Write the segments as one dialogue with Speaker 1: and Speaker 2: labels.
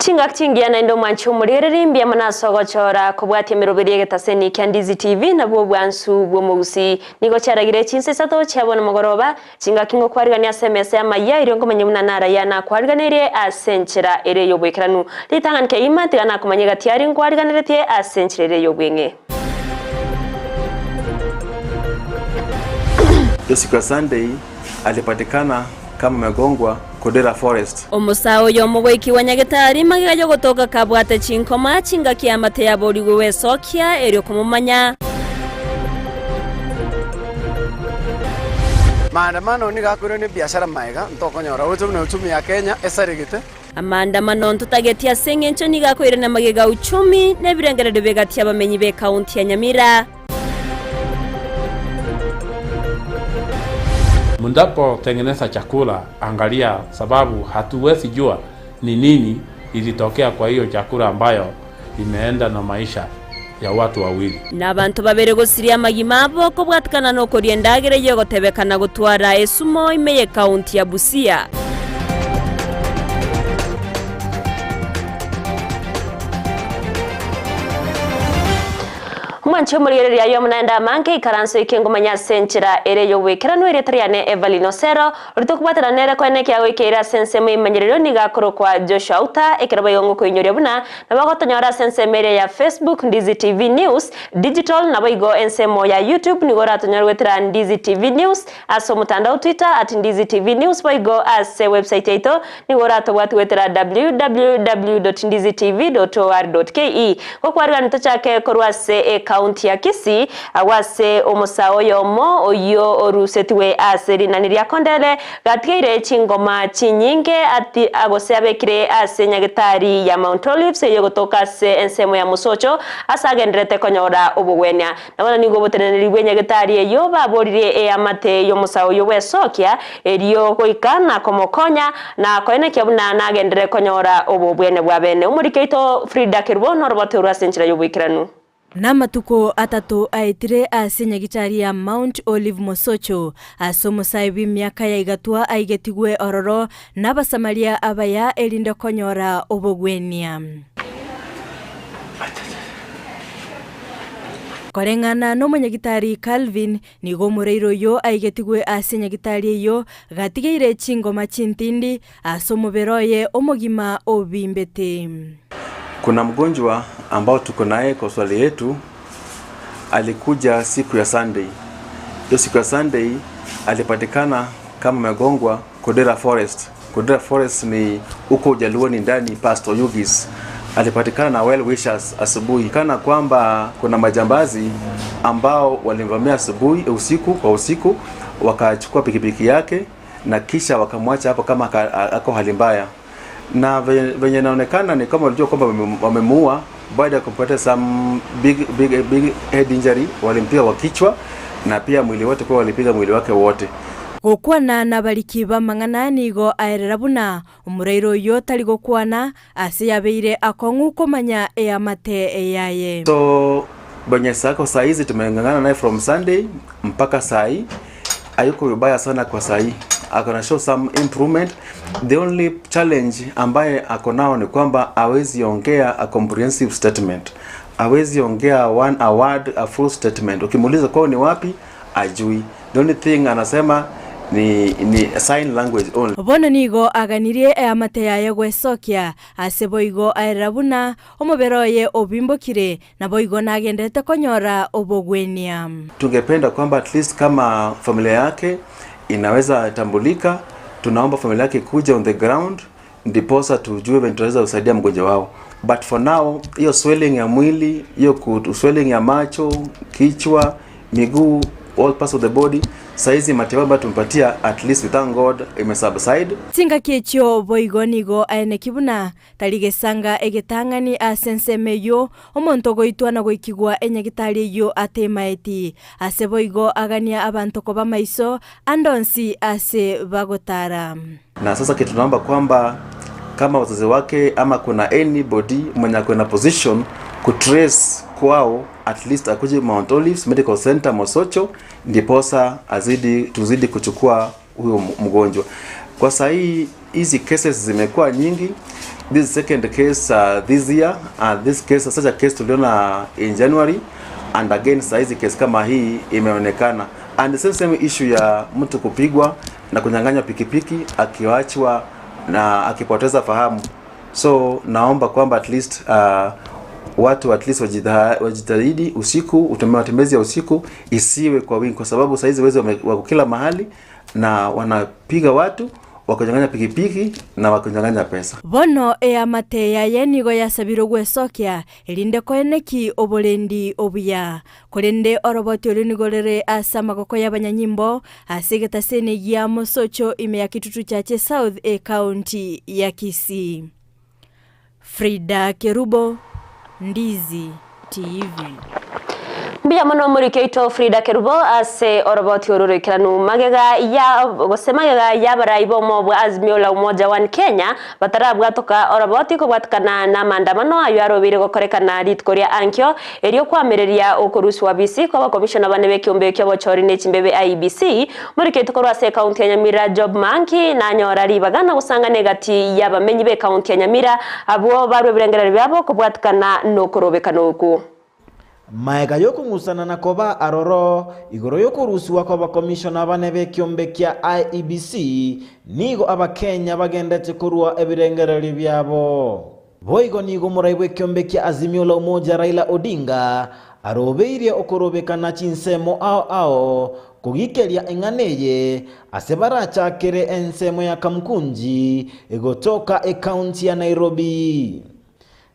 Speaker 1: Chingaki chingiya naende omwanchi omorigereria mbuya mono ase ogochora kobwatia emeroberi y'egetaseni kia Ndizi TV nabwo obwansu bw'omogusii. Nigo chiaragire chinsa isato chia bono mogoroba, chingaki ngokwarigania ase emesa y'amayia erio nkomanye buna naraya nakwariganeirie ase enchera ere y'oboikeranu. Ritang'ani kegima tiga nakomanya egati aria nkwariganeretie ase enchera ere y'obweng'e.
Speaker 2: Hiyo siku ya Sunday alipatikana kama amegongwa Kodera Forest.
Speaker 1: Omosae oyomo goikigwa nyagetari magega y'ogotoka kabwate chinkoma chingaki amate yaborigwe gwesokia erio komomanya.
Speaker 3: Maandamano nigo akoirania ebiashara magega, ntokonyora gocha buna uchumi ya Kenya esaregete.
Speaker 1: Amaandamano ntotageti ase engencho nigo akoirania magega uchumi na ebirengererio begati abamenyi b'ekaunti ya Nyamira.
Speaker 4: Mnapotengeneza chakula angalia sababu hatuwezi jua ni nini ilitokea kwa hiyo chakula ambayo imeenda na maisha ya watu wawili.
Speaker 1: Na abanto babere gosiria amagima abo kobwatikana nokoria endagera eyio egotebekana gotwara esumo ime y'ekaunti ya Busia. Omwanche omorigereria aye omo naende amange, ikaranso eke ngomanya ase enchera ere y'oboikeranu erieta riane Evelyn Osero, oria tokobwatana nere koene ekiago eke ere ase ensemo y'emenyerero nigo akorokwa Joshua Auta, ekero boigo ngokoinyoria buna nabo ogotonyora ase ensemo eria ya Facebook Ndizi TV News Digital naboigo ensemo ya YouTube nigo oratonyore goetera Ndizi TV News ase omotandao Twitter at Ndizi TV News boigo ase website yaito Nigo oratobwati goetera www.ndizitv.or.ke. Gokwarigani tochake korwa ase ecounty ya Kisii, agwo ase omosae oyomo oyio orusetigwe ase rinani ria Kondele gatigeire chingoma chinyinge ati gose abekire ase nyagetari ya Mount Olives eyio egotoka ase ensemo ya Mosocho ase agendererete konyora obogwenia. Na bono nigo oboteneneri bw'enyagetari eyio baboririe eamate y'omosae oyio bw'esokia, erio goika na komokonya, na koenekia buna nagenderere konyora obobwene bwa bene. Omoriki oito Frida Kerubo norobote orwo ase enchera y'oboikeranu.
Speaker 5: Namatuko atato aetire ase nyagitari ya Mount Olive Mosocho, ase omosae bw'emiaka ya igatwa aigetigwe ororo n'Abasamaria abaya erinde konyora obogwenia. Koreng'ana nomonyagitari Calvin, nigo omoraire oyio aigetigwe ase nyagitari eyio gatigeire chingoma chintindi ase omobere oye omogima obimbete.
Speaker 2: Kuna mgonjwa ambao tuko naye kwa hospitali yetu alikuja siku ya Sunday. Hiyo siku ya Sunday alipatikana kama amegongwa Kodera Forest. Kodera Forest ni huko Ujaluoni ndani, Pastor Yugis alipatikana na well wishers asubuhi, kana kwamba kuna majambazi ambao walimvamia asubuhi usiku kwa usiku, wakachukua pikipiki yake na kisha wakamwacha hapo kama ako hali mbaya, na venye inaonekana ni kama walijua kwamba wamemuua baada ya kumpata some big, big, big head injury, walimpiga kwa kichwa na pia mwili wote kwa walipiga mwili wake wote.
Speaker 5: Gokwana nabariki b'amang'ana nigo aerera buna omoraire oyio tari gokwana, ase yabeire akong'u komanya eamate yaye.
Speaker 2: So venye sako saa hizi tumeng'ang'ana naye from Sunday mpaka saa hii hayuko vibaya sana kwa saa hii, ako na show some improvement. The only challenge ambaye ako nao ni kwamba hawezi ongea a comprehensive statement, hawezi ongea one a word, a full statement. Ukimuuliza kwao ni wapi ajui. The only thing anasema ni, ni sign language only.
Speaker 5: Bono nigo aganirie eamate yaye gwesokia, ase boigo aerera buna omobere oye obimbokire, Naboigo nagenderete konyora obogwenia.
Speaker 2: Tungependa kwamba at least kama familia yake inaweza tambulika, tunaomba familia yake kuja on the ground ndiposa tujue venye tunaweza kusaidia mgonjwa wao, but for now hiyo swelling ya mwili, hiyo swelling ya macho, kichwa, miguu, all parts of the body, saizi matibabu ambayo tumepatia at least we thank God imesubside.
Speaker 5: Chingaki echio boigo nigo aeneki buna Tari gesanga egetang'ani ase ensemo eyio, omonto ogoitwa na goikigwa enyagitari eyio atemaeti. Ase boigo agania abanto koba maiso ande onsi ase bagotara.
Speaker 2: Na sasa kitu tunaomba kwamba kama wazazi wake ama kuna anybody mwenye ako in a position kutrace kwao at least akuje Mount Olives Medical Center Mosocho, ndiposa azidi tuzidi kuchukua huyo mgonjwa. Kwa saa hii hizi cases zimekuwa nyingi. This is second case uh, this year uh, this case such a case tuliona in January and again saizi case kama hii imeonekana and the same same issue ya mtu kupigwa na kunyang'anywa pikipiki akiwachwa na akipoteza fahamu. So naomba kwamba at least uh, watu at least wajitahidi usiku, matembezi ya usiku isiwe kwa wingi, kwa sababu saizi wezi wako kila mahali na wanapiga watu wakunyang'anya pikipiki na wakunyang'anya pesa.
Speaker 5: Bono eamate yaye nigo yasabire gwesokia erinde koeneki oborendi obuya korende oroboti orio nigo rere ase amagoko y'abanyanyimbo ase egetaseni gia Mosocho ime ya Kitutu Chache South ecounty ya Kisii. Frida Kerubo, Ndizi TV.
Speaker 1: Mbuya mono omoriki oito Frida Kerubo ase oroboti oro roikeranu magega ya gose magega y'abarai b'omo bwa Azimio la Umoja One Kenya batarabwatoka oroboti kobwatikana na maandamano ayo arobeire gokorekana rituko ria ankio erio kwamereria okoruswa bisi kwa abakomishona bane b'ekiombe kia obochori na echimbebe IEBC moriki oito korwa ase ekaunti ya Nyamira Job Manki nanyora ribaga na gosangana egati y'abamenyi b'ekaunti ya Nyamira abwo barwe ebirengererio biabo kobwatikana na okorobekana okwo.
Speaker 6: Maega y'okong'usana na koba aroro igoro y'okorusiwa kw'abakomishona bane b'ekiombe kia IEBC, nigo Abakenya bagendete korua ebirengererio biabo. Boigo nigo omorai bw'ekiombe kia Azimio la Umoja Raila Odinga arobeirie okorobekana chinsemo ao ao kogikeria eng'ana eye ase barachakere ensemo ya Kamukunji egotoka ekaunti ya Nairobi.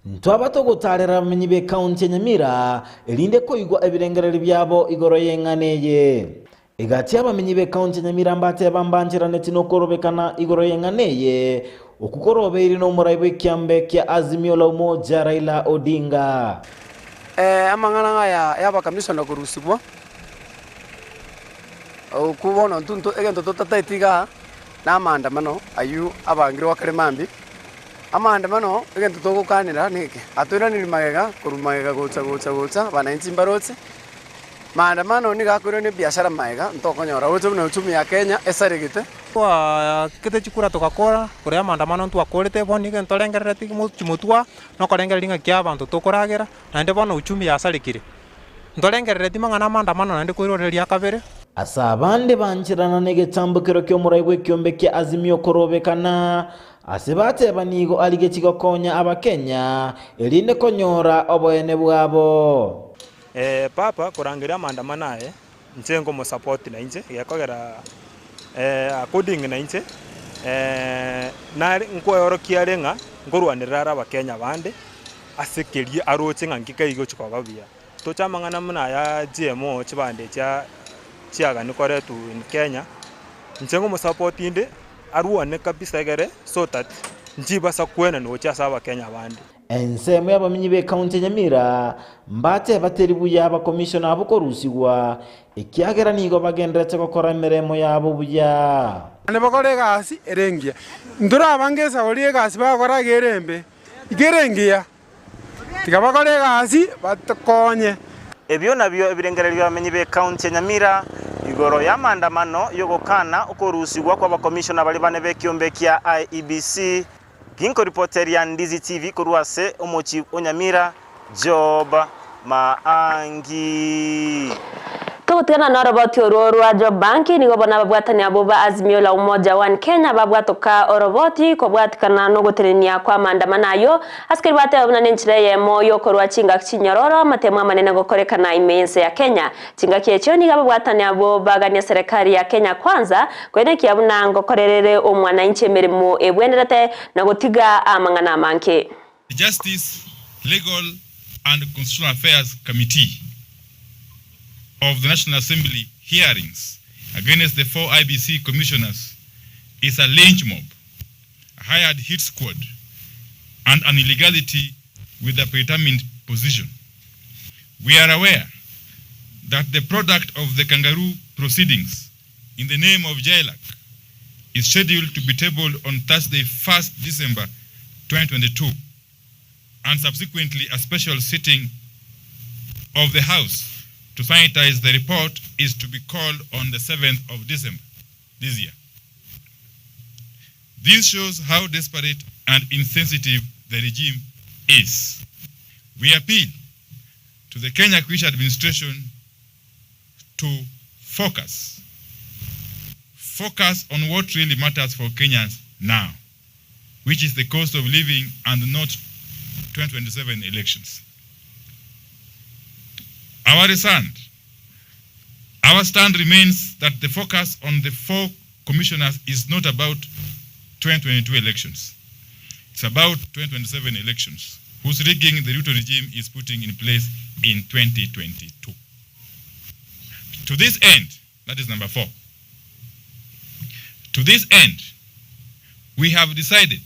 Speaker 6: Ntwaba togotarera abamenyi b'ekaunti ya Nyamira erinde koigwa ebirengererio biabo igoro y'eng'ana eye. Egati abamenyi b'ekaunti ya Nyamira mbateba mbancheraneti nokorobekana igoro y'eng'ana eye okukorobeire nomorai bw'ekiambe kia Azimio la Umoja Raila Odinga.
Speaker 3: Eh, amang'ana ng'a ya abakamishona korusibwa okwo bono intwe egento totataeti igaa na amaandamano aywo abangire gwakare mambia. Amaandamano egento togokanera neke, atoiraneria magega korwa magega gocha gocha gocha abananchi mbaroche, maandamano nigo akoirania ebiashara magega ntokonyora gocha buna uchumi ya Kenya esaregete.
Speaker 7: Twaakete chikura togakora, korwa amaandamano ntwakorete, bono nigo ntorengerereti chimotwa, nokorengereria ng'aki abanto tokoragera, naende bono uchumi yasarekire. Ntorengerereti mang'ana amaandamano naende koirorera ria kabere.
Speaker 6: Ase abande bancherana negetambokero ki'omorai bw'ekiombe kia Azimio korobekana, ase bateba nigo arigetie gokonya Abakenya erinde konyora oboene bwabo.
Speaker 8: Ee papa korangeria amaandamano aye, inche nkomosupport nainche, gekogera according nainche nare nkoeorokia are ng'a nkorwanerera are abakenya bande ase keria aroche ng'a nki keigochi koba buya. Toche amang'ana buna aya GMO chibande chia chiagani koretwa in Kenya, inche ngomosupport inde arwane kabisa egere so that nchibasa kwenanwa gochia ase abakenya bande.
Speaker 6: Ensemo y'abamenyi b'ecounty ya Nyamira mbateba teri buya abakomishona abwo korusigwa ekiagera nigo bagenderete gokora emeremo yabo buya.
Speaker 9: Naende bakore egasi ere engiya. Ntorabange esago ri'egasi bagokora iga ere embe, iga ere engiya. Tiga bakore egasi batokonye.
Speaker 10: Ebio nabio ebirengererio bi'abamenyi b'Ekaunti ya Nyamira igoro y'amaandamano y'ogokana okorusigwa kw'abakomishona baria bane b'ekiombe kia IEBC. Ginkoripoteria Ndizi TV korwa ase omochie o Nyamira, Job Maangi.
Speaker 1: Togotigana noroboti orwo rwa Job Bank, nigo bono ababwatani abwo ba Azimio la Umoja One Kenya babwatoka oroboti kobwatikana nogotenenia kwa amaandamano ayio ase keria bateba buna nenchera eyemo yokorwa chingaki chinyororo amatemo amanene gokorekana ime yense ya Kenya. Chingaki echio nigo ababwatani abwo bagania serikali ya Kenya Kwanza koenekia buna ngokorerere omwananchi emeremo ebwenerete na gotiga amang'ana amange.
Speaker 11: The Justice, Legal and Constitutional Affairs Committee of the National Assembly hearings against the 4 IBC commissioners is a lynch mob, a hired hit squad, and an illegality with a predetermined position. We are aware that the product of the kangaroo proceedings in the name of JLAC is scheduled to be tabled on Thursday, 1st December 2022, and subsequently a special sitting of the House to sanitize the report is to be called on the 7th of December this year. This shows how desperate and insensitive the regime is. We appeal to the Kenya Kwisha administration to focus. Focus on what really matters for Kenyans now, which is the cost of living and not 2027 elections. Our stand, our stand remains that the focus on the four commissioners is not about 2022 elections. It's about 2027 elections, whose rigging the Ruto regime is putting in place in 2022. To this end, that is number four. To this end, we have decided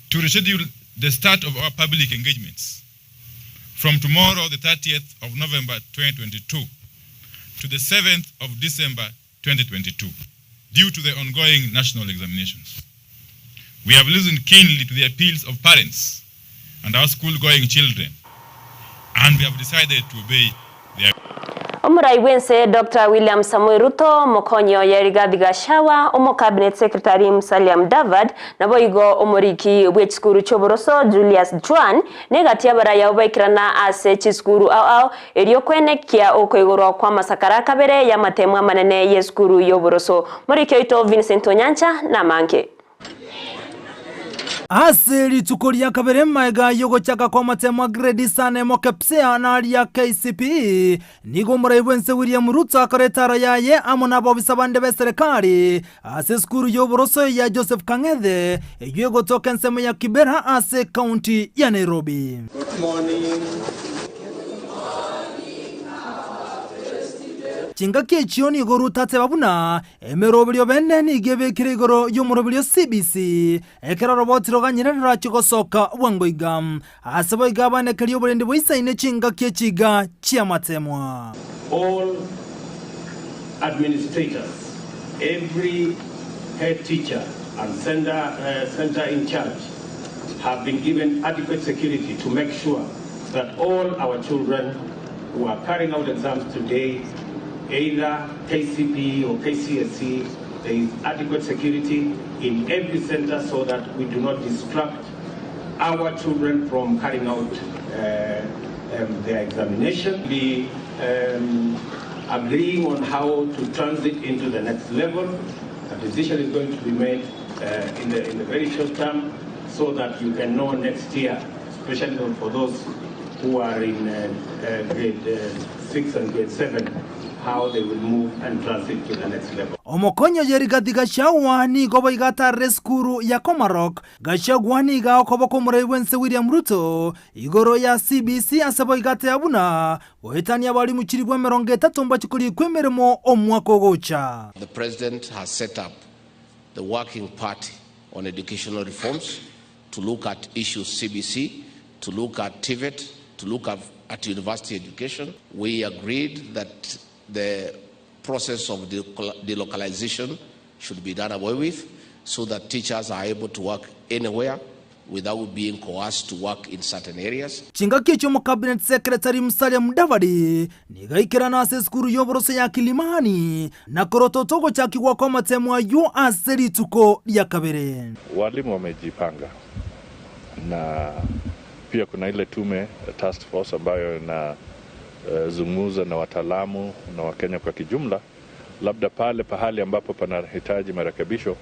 Speaker 11: to reschedule the start of our public engagements from tomorrow, the 30th of November 2022, to the 7th of December 2022, due to the ongoing national examinations. We have listened keenly to the appeals of parents and our school-going children, and we have decided to obey their
Speaker 1: Omorai bw'ense Doctor William Samoei Ruto, omokonyi oye Rigathi Gachagua, Omocabinet Secretary Musalia Mudavadi, naboigo omoriki bw'echisukuru chi'oboroso Julius Jwan, negati y'abarai abwo baikerana ase chisukuru ao ao erio kwenekia okoigorwa kw'amasakara akabere y'amatemo amanene y'esukuru y'oboroso. Moriki oito Vincent Onyancha namange.
Speaker 12: Ase rituko ria kabere magega y'ogochaka kw'amatemo a Grade isano emo KPSEA na aria KCPE, nigo omorai bw'ense William Ruto akora etaro yaye amo nabobisa bande b'eserekari ase esukuru y'oboroso ya Joseph Kang'ethe eyio egotoka ensemo ya Kibera ase ekaunti ya Nairobi.
Speaker 13: Good morning.
Speaker 12: Chingaki echio nigo Ruto ateba buna Emeroberio bene nigo ebekire igoro y'omoroberio CBC, ekero oroboti roganyire rorachie gosoka bwango iga. Ase boigo abanekerie oborendi boisaine chingaki echi iga chi'amatemwa.
Speaker 13: All administrators, every head teacher and center, center in charge have been given adequate security to make sure that all our children who are carrying out exams today, either KCPE or KCSE, there is adequate security in every center so that we do not distract our children from carrying out uh, um, their examination. Be um, agreeing on how to transit into the next level. A decision is going to be made uh, in, the, in the very short term so that you can know next year, especially for those who are in uh, uh, grade uh, 6 and grade 7, how they will move and transit to the next level.
Speaker 12: Omokonyi oye Rigathi Gachagua nigo boigo atarire esukuru ya Komarok. Gachagua nigo agokoboka omorai bw'ense William Ruto igoro ya CBC ase boigo ateba buna goetania abarimu chilifu 30 mbache korikwa emeremo omwaka ogocha.
Speaker 14: The President has set up the working party on educational reforms to look at issues CBC, to look at TVET, to look at, at university education. We agreed that the process of delocalization should be done away with so that teachers are able to work anywhere without being coerced to work in certain areas.
Speaker 12: Chingaki echio Omocabinet Secretary Musalia Mudavadi nigo aikerana ase esukuru y'oboroso ya Kilimani na korotota ogochakigwa kw'amatemo ayio ase rituko ria kabere.
Speaker 15: Walimu wamejipanga na pia kuna ile tume task force ambayo inazungumza na wataalamu na Wakenya kwa kijumla. Labda pale pahali ambapo panahitaji marekebisho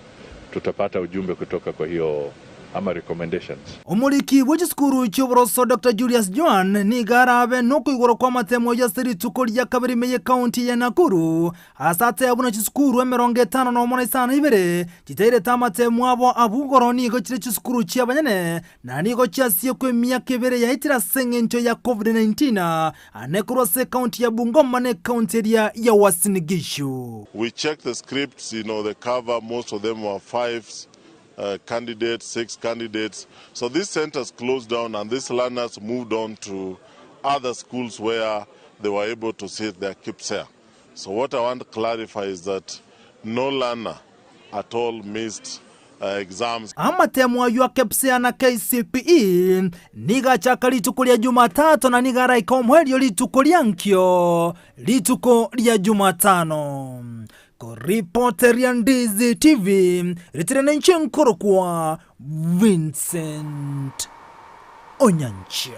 Speaker 15: tutapata ujumbe kutoka kwa hiyo ama recommendations.
Speaker 12: Omoriki bwe chisukuru chi'oboroso Doctor Julius Joan nigo arabe nokoigorwa kw'amatemo ayio ase rituko ria kabere ime y'ecounty ya Nakuru ase ateba buna chisukuru 51 na isano na ibere chitairete amatemo abo abwo igoro nigo chire chisukuru chi'abanyene na nigo chiasiekwa emiaka ebere yaetire ase engencho ya Covid-19 ane korwa ase ecounty ya Bungoma na ecounty eria ya Uasin Gishu.
Speaker 16: We checked the scripts, you know, the cover, most of them were fives uh, candidates, six candidates. So these centers closed down and these learners moved on to other schools where they were able to sit their KPSEA. So what I want to clarify is that no learner at all missed uh, exams.
Speaker 12: Amatemo ayio a KPSEA na KCPE nigo achaka rituko ria Jumatatu na nigo araike omoerio rituko ria nkio, rituko ria Jumatano. Koripoteria Ndizi TV, ritire ninche nkorokwa Vincent Onyancha.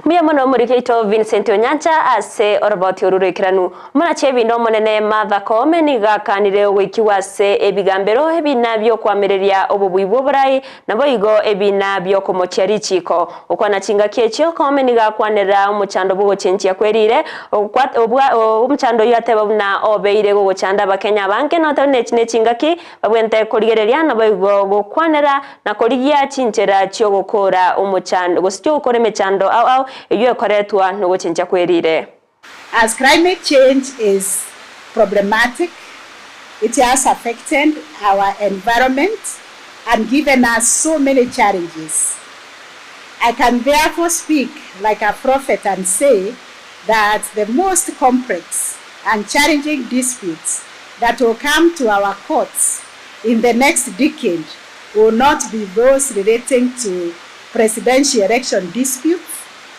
Speaker 1: Mbuya mono omoriki oito Vincent Onyancha ase oroboti oru roikeranu. Omonachi ebinda omonene Martha Koome nigo akanire ogoikigwa ase ebigambero ebina biokoamereria obobui bw'oborai naboigo ebina biokomochia richiiko. Gokwana chingaki echio, Koome nigo akwanera omochando bw'ogochenchia kwerire, omochando oyio ateba buna obeire gogochanda abakenya abange notebe buna echi nechingaki babwente korigereria naboigo gokwanera na korigia chinchera chi'ogokoora omochando gose chi'ogokora emechando ao ao eyio ekoretwa nogochenchia kwerire.
Speaker 17: As climate change is problematic, it has affected our environment and given us so many challenges. I can therefore speak like a prophet and say that the most complex and challenging disputes that will come to our courts in the next decade will not be those relating to presidential election disputes,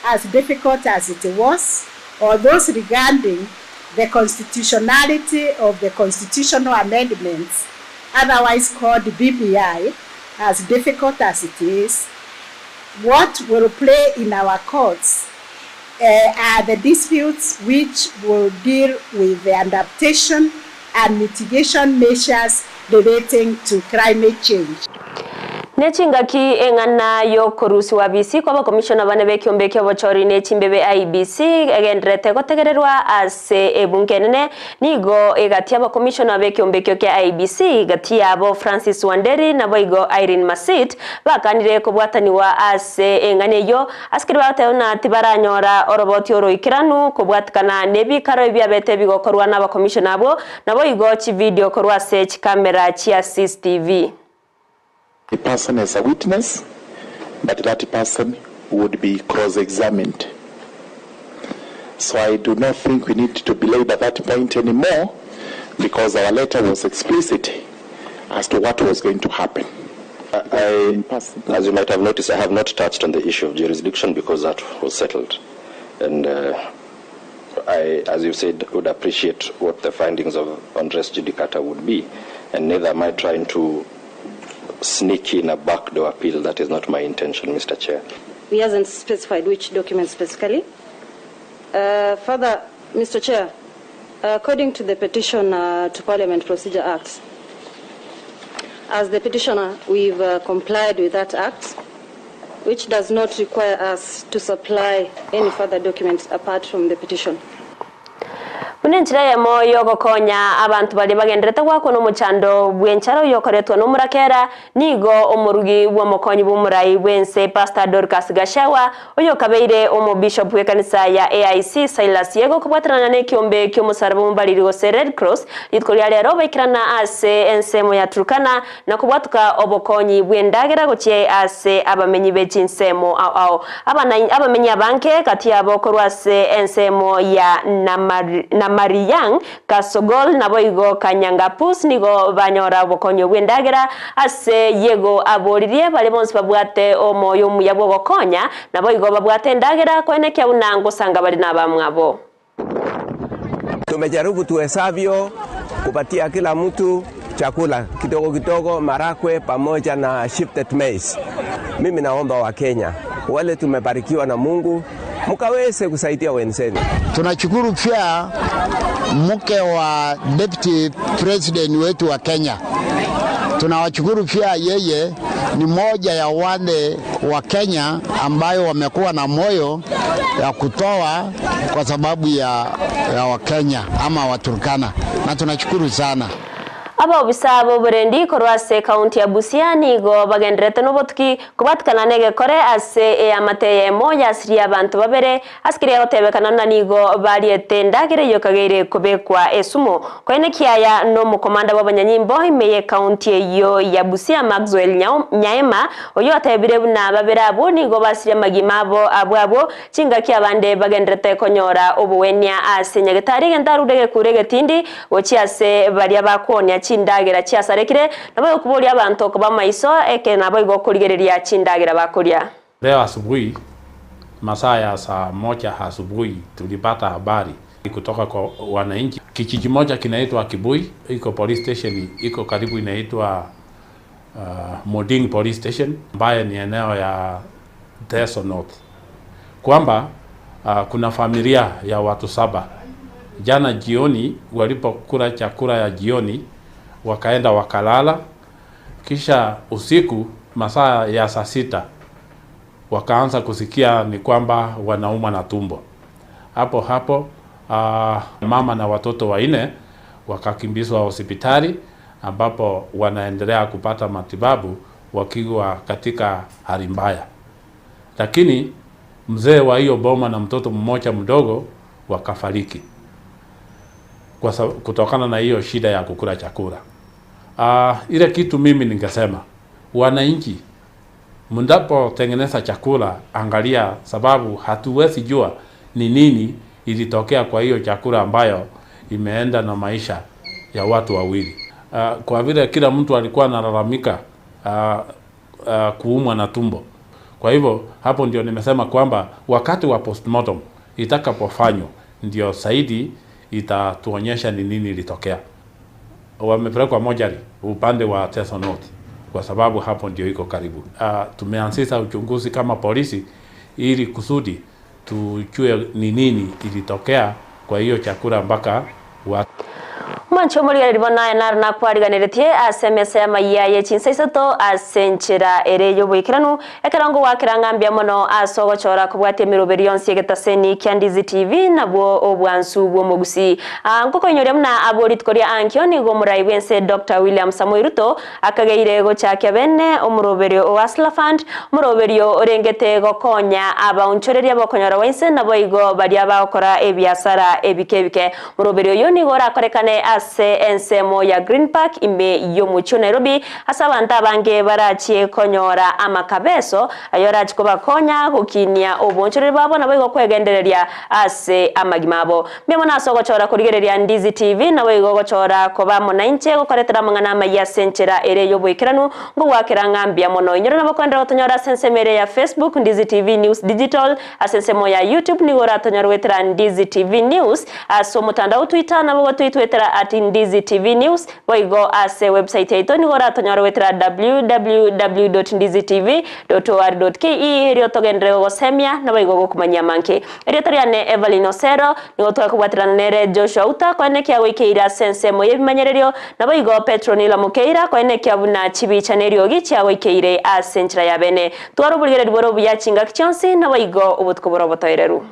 Speaker 17: as difficult as it was, or those regarding the constitutionality of the constitutional amendments, otherwise called BBI, as difficult as it is. What will play in our courts uh, are the disputes which will deal with the adaptation and mitigation measures relating to climate change.
Speaker 1: Ne chingaki eng'ana y'okorusigwa bisi kw'abakomishona bane b'ekiombe ki'obochori ne chimbebe IEBC egendererete gotegererwa ase ebunge enene, nigo egati y'abakomishona b'ekiombe ekio kia IEBC gati yabo Francis Wanderi naboigo Irene Masit bakanire kobwataniwa ase eng'ana eyio ase keria bagoteba buna tibaranyora oroboti oroikeranu kobwatikana nebikaro ebiabete bigokorwa n'abakomishona abwo naboigo chividio korwa ase chikamera chia CCTV.
Speaker 18: A person as a witness but that person would be cross examined so I do not think we need to belabor that point anymore because our letter was explicit as to what was going to happen.
Speaker 19: I, as you might have noticed, I have not touched on the issue of jurisdiction because that was settled. And uh, I, as you said, would appreciate what the findings of Andres Judicata would be. And neither am I trying to sneak in a backdoor appeal. That is not my intention, Mr. Chair.
Speaker 20: He hasn't specified which document specifically. Uh, further, Mr. Chair, according to the petition uh, to Parliament Procedure Act, as the petitioner, we've uh, complied with that act, which does not require us to supply any further documents apart from the petition.
Speaker 1: Buna enchera eyemo y'ogokonya abanto baria bagenderete goakwa nomochando bw'enchara oyokoretwa nomorakera, nigo omorugi bw'omokonyi bw'omorai bw'ense Pastor Dorcas Gachagua oyokabeire omobishop bw'ekanisa ya AIC Silas Yego kobwaterana nekiombe ki'omosaraba omobariri gose Red Cross rituko ria rero baikerana ase ensemo ya Turkana na kobwatuka obokonyi bw'endagera gochia ase abamenyi be chinsemo ao ao. Abamenyi abange gati yabo korwa ase ensemo ya Namariyang, Kasogol naboigo Kanyangapus nigo banyora obokonyi bw'endagera ase Yego aboririe baria bonsi babwate omoyo omuya bw'ogokonya naboigo babwate endagera koenekia buna ngosanga bare nabamwabo.
Speaker 21: Tumejaribu tuwezavyo kupatia kila mtu chakula kidogo kidogo, marakwe pamoja na shifted maize. Mimi naomba Wakenya wale tumebarikiwa na Mungu mkaweze kusaidia wenzenu.
Speaker 22: Tunashukuru pia mke wa deputy president wetu wa Kenya. Tunawashukuru pia, yeye ni moja ya wale wa Kenya ambayo wamekuwa na moyo ya kutoa kwa sababu ya, ya Wakenya ama Waturkana, na tunashukuru sana.
Speaker 1: Abaobisa b'oborendi korwa ase ekaunti ya Busia nigo bagenderete nobotuki kobatukana negekore ase eamate eyemo yasirie abanto babere ase keria egotebekana buna nigo bariete endagera eyio ekageire kobekwa esumo. Koene kiaya nomokomanda bw'abanyanyimbo ime y'ekaunti eyio ya Busia Maxwell Nyaema oyio otebire buna babere abwo nigo basirie amagima abo abwo abwo chingaki abande bagenderete konyora obogwenia ase nyagetari egento arure egekuro egetindi gochia ase baria bakwonia chindagera chiasarekire, naboigo koboria abanto koba amaiso eke naboigo korigereria chindagera bakoria.
Speaker 4: Leo asubuhi masaa ya saa moja asubuhi tulipata habari Kutoka kwa wananchi. Kijiji moja kinaitwa Kibui, iko police station iko karibu inaitwa Moding Police Station ambaye ni eneo ya Teso North, kwamba kuna familia ya watu saba jana jioni walipokula chakula ya jioni wakaenda wakalala, kisha usiku masaa ya saa sita wakaanza kusikia ni kwamba wanaumwa na tumbo. Hapo hapo mama na watoto wanne wakakimbizwa hospitali ambapo wanaendelea kupata matibabu wakiwa katika hali mbaya, lakini mzee wa hiyo boma na mtoto mmoja mdogo wakafariki kwa kutokana na hiyo shida ya kukula chakula. Ile kitu mimi ningesema wananchi, mnapotengeneza chakula angalia, sababu hatuwezi jua ni nini ilitokea kwa hiyo chakula ambayo imeenda na maisha ya watu wawili. Kwa vile kila mtu alikuwa analalamika kuumwa na tumbo. Kwa hivyo hapo ndio nimesema kwamba wakati wa postmortem itakapofanywa ndio zaidi itatuonyesha ni nini ilitokea. Wamepelekwa mochari upande wa Teso North kwa sababu hapo ndio iko karibu. Tumeanzisha uchunguzi kama polisi ili kusudi tujue ni nini ilitokea kwa hiyo chakula mpaka watu
Speaker 1: Mwancho omorigereri bono aye naro nakwariganeretie ase emesa y'amaiya ye chinsa isato ase enchera ere y'oboikeranu ekero ngowakera ng'a mbuya mono ase ogochora kobwatia emeroberi yonsi egetaseni kia Ndizi TV nabwo obwansu bwa omogusi. Ah, nkokoinyoria buna abwo rituko ria ankio nigo omorai bwense Dr. William Samoei Ruto akageire gochakia bene omoroberio o Hustler Fund omoroberio orengete gokonya abaonchoreria bokonyora bwainse nabo igo baria bagokora ebiasara ebike ebike. Omoroberio oyo nigo orakorekane ase ensemo ya Green Park ime y'omochie o Nairobi ase abanto abange barachie konyora amakabeso ayo arachie kobakonya gokinia obonchoreri bwabo nabo igo kwegendereria ase amagima abo. Mbuya mono ase ogochora korigereria Ndizi TV nabo igo ogochora koba amo nainche gokoretera amang'ana amaya ase enchera ere y'oboikeranu ngogwakera ng'a mbuya mono. Inyore nabo koenderera gotonyora ase ensemo ere ya Facebook Ndizi TV News Digital ase ensemo ya YouTube nigo oratonyore goetera Ndizi TV News ase omotandao Twitter nabo gotoitwetera at Ndizi TV News boigo ase website yaito nigo oratonyore goetera www.ndizitv.or.ke erio togenderere gogosemia naboigo gokomanyia amange. Erieta riane Evelyn Osero nigo twakobwaterana nere Joshua Uta koenekia goikeire ase ensemo y'ebimanyererio naboigo Petronila Mokeira koenekia buna chibicha na eriogi chiagoikeire ase enchera ya bene. Twara oborigereria bore obuya chingaki chionsi naboigo obotuko bore obotoereru.